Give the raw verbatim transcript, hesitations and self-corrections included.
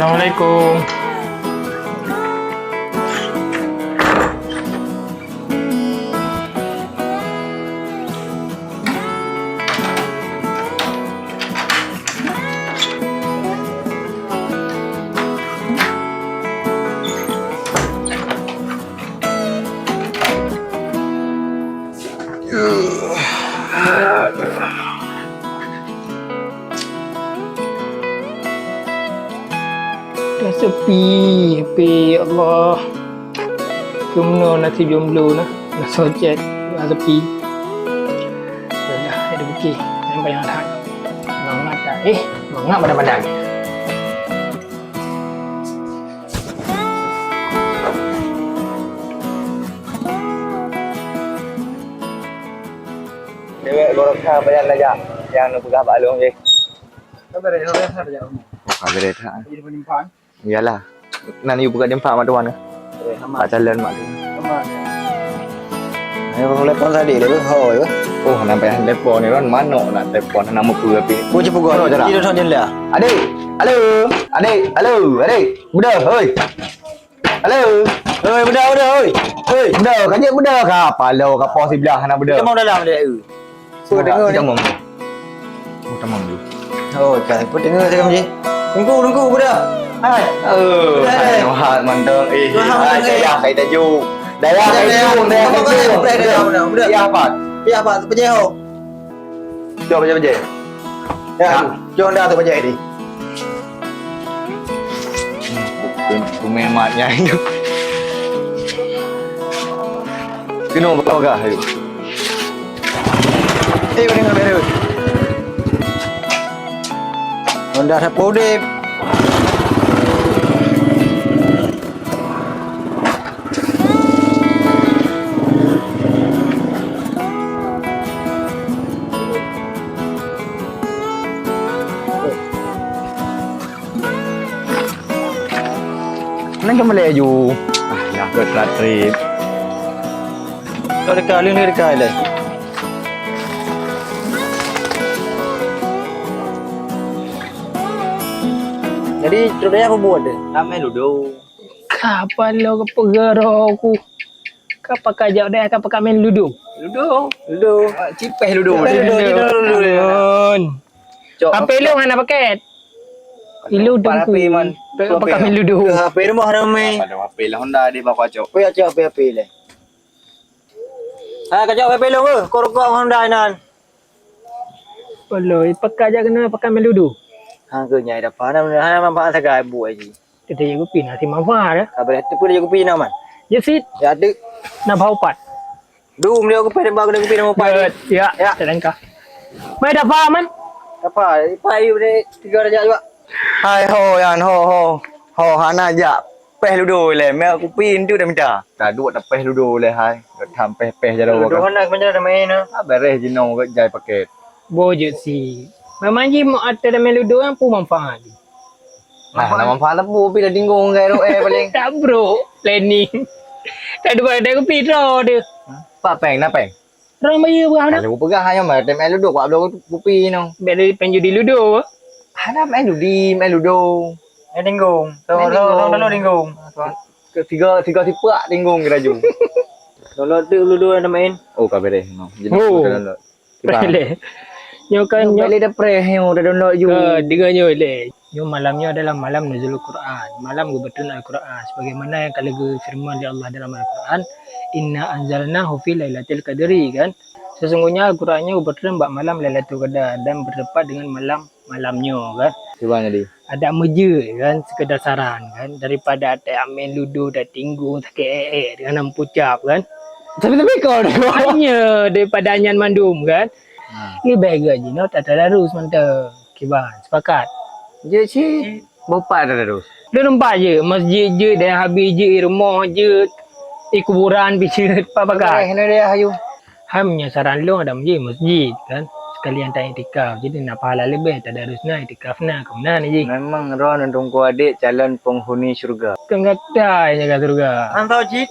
Assalamualaikum. Dah sepi, sepi, ya Allah. Keunoe na si jomblo na, na socet, na sepi. Yalah, ada fikir, yang banyak that. Mangat tak? Eh, mangat mana-mana. Dewek gorokan payah lagak nyang neupeugah bak lôn jih. Ka beureh, ka beureh that. Ka beureh that. Jadi penumpang. Iyalah. Nan yue buka dempak mak tuan ke? Eh, aman. Pak calon mak tu. Aman. Ayo, telepon tadi dia tu. Hoi, weh. Oh, nampak yang telepon ni kan manok nak telepon nama pun tapi. Oh, cepat gua. Cara. Dia dah jendela. Adik. Halo. Adik. Halo. Adik. Buda, hoi. Halo. Hoi, buda, buda, hoi. Hoi. Buda, kajak buda ka. Palo ka pos sebelah anak buda. Kita mau dalam dia. Peue deungoe ni? Tamong. Oh, tamong ni. Oh, ka. Peue deungoe saya kamu je. Tunggu, tunggu, budak. Hai. Oh, hai. Hai, Nohat mantong. Eh, hai, dayah kai taju. Dayah kai taju, dayah kai taju. Budak, budak, budak. Ya, Pak. Ya, Pak, peujeuh ho. Jom, jom, jom. Ya, jom dah tu peujeuh ni. Kumé mat nyang tu. Keunoe bak gah tu. Eh, boleh ngambil tu. Honda siapa udip? Nang ka melaju. Ah, dah ke trip. Kau dekat, leng dekat leh. Jadi, trip daya apa buat dia? Ramai ludo. Kapan lo ke pegaro aku? Kapa kajak daya kapa kami ludo? Ludo. Ludo. Ah, cipeh ludo. Cipeh ludo, cipeh ludo. Cok. H P lu hana paket. Ilu dengku. H P man. Apa kami ludo? H P rumah ramai. Pada H P lah Honda dia bawa cok. Apa ya cok H P H P leh? Ha, kajak H P H P lu ke? Kau rukuk Honda nan. Belum, pakai aja kena pakai meludu. Ha, ke nyai dah faham. Hana manfaat sagai buat ji. Tadi aku pina si manfaat ya. Kabar tu pun aku pina man. Ya sit. Ya tu. Nah bau pat. Dum dia aku pina bak dia aku pina mau pat. Ya. Ya. Terengkah. Mai dapat man. Dapat. Ipai boleh tiga raja juga. Hai ho yan ho ho. Ho hana jak peh ludo leh. Meh kupi entu dah minta. Taduek tapeh ludo leh hai. Tham peh-peh jaroe. Ludo hana macam dah main ah. Ah, beres jinoe jai paket. Bo je si. Memang ji mau ate dah main ludo kan pu manfaat. Nah, nama manfaat pu pi dah tinggung gai roe paling. Tak bro, planning. Tak dua dah kupi draw dia. Pak peng, na peng? Rang bayeue peugah na. Kalau peugah hanya mah tem ludo kuat bloe kupi no. Bek dari penjudi ludo. Hana main judi, main ludo. Eh tinggung. So, so, so, so, tinggung. Tiga tiga sipak tinggung kita ju. Download tu ludo ada main. Oh, ka beres no. Jadi oh. Kita download. Boleh. Nyoe kan nyoe. Boleh dah preh nyoe dah download ju. Ke, dengar nyoe leh. Nyoe malam nyoe adalah malam Nuzulul Quran, malam geubeutreun Al-Quran. Sebagaimana yang ka lheueh geufirman lé Allah dalam Al-Quran, "Inna anzalnahu fi lailatul qadri," kan? Sesungguhnya Al-Quran nyoe geubeutreun bak malam Lailatul Qadar dan bertepat dengan malam, malam nyoe, kan? Cuba jadi. Adak meujeuet, kan, sekedar saran, kan, daripada até amén ludo dan tinggung sakét ék-ék dengan pucap, kan? Tapi, tapi kau hanya daripada nyan mandum, kan? Ha. Lebih baik jinoe tatadarus mantong. Kiban, sepakat. Jeuet cit, boh pat dah terus. Lôn empat je, masjid je, dan habis je, i rumoh je, i kuburan pih je, pat pakat. Eh, hana daya hayu. Hai meunyoe saran lôn ada masjid, masjid kan. Sekalian ta iktikaf, jadi na pahala leubeh, tadarus na, iktikaf na, keu meunan ji. Memang droeneuh teungku adék calon penghuni syurga. Keu gata nyang ka syurga. Hana tao cit.